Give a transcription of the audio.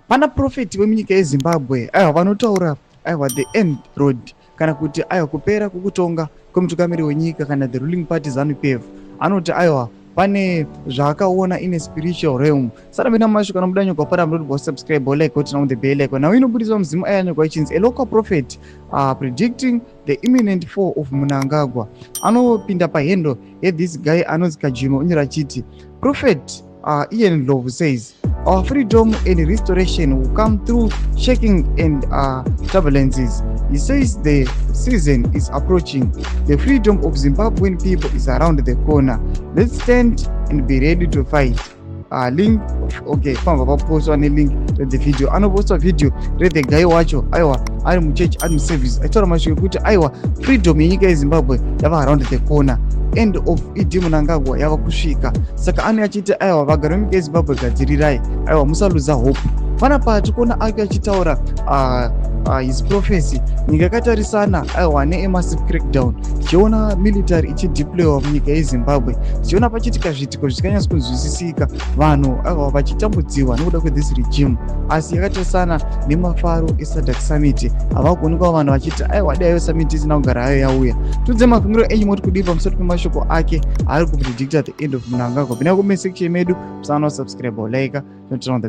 Pana prophet wemunyika yeZimbabwe, aiwa, vanotaura, aiwa, the end road, kana kuti, aiwa, kupera kwekutonga kwemutungamiri wenyika kana the ruling party ZANU PF. Anoti, aiwa, pane zvaakaona in a spiritual realm. Sarambina masho kana muda nyogwa pana munoti subscribe or like, turn on the bell icon. Now inobudiswa muzimu ayanyogwa ichinzi "A local prophet predicting the imminent fall of Mnangagwa". Anopinda pahandle yethis guy anonzi Kajima, unyora achiti, "Prophet Ian Ndlovu says our freedom and restoration will come through shaking and turbulences. He says the season is approaching. The freedom of Zimbabwean people is around the corner. Let's stand and be ready to fight." Link, okay, pamba papostwa nelink rethe video. Anopostwa video rethe guy wacho, aiwa, ari muchechi, ari muservice, achitaura mashoko ekuti, aiwa, freedom yenyika yeZimbabwe yava around the corner, end of ED Mnangagwa yava kusvika. Saka ane achiti, aiwa, vagari venyika yeZimbabwe, gadzirirai, aiwa, musaluza hope. Panapa tikuona ake achitaura his prophecy. Nyika yakatarisana, aiwa, nemassive crackdown. Tichiona military ichideployiwa munyika yeZimbabwe, tichiona pachiitika zviitiko zvisinganyatsi kunzwisisika, vanhu, aiwa, vachitambudziwa nekuda kwethis regime. Asi yakatarisana nemafaro eSADC summit, havakuonekwa vanhu vachiti, aiwa, dai ayo summit isina kugara ayo yauya. Tudze mafungiro enyu, moti kudii pamusoro pemashoko ake aari kupredicta the end of Mnangagwa? Pinda comment section medu, musana subscribe or like, turn on the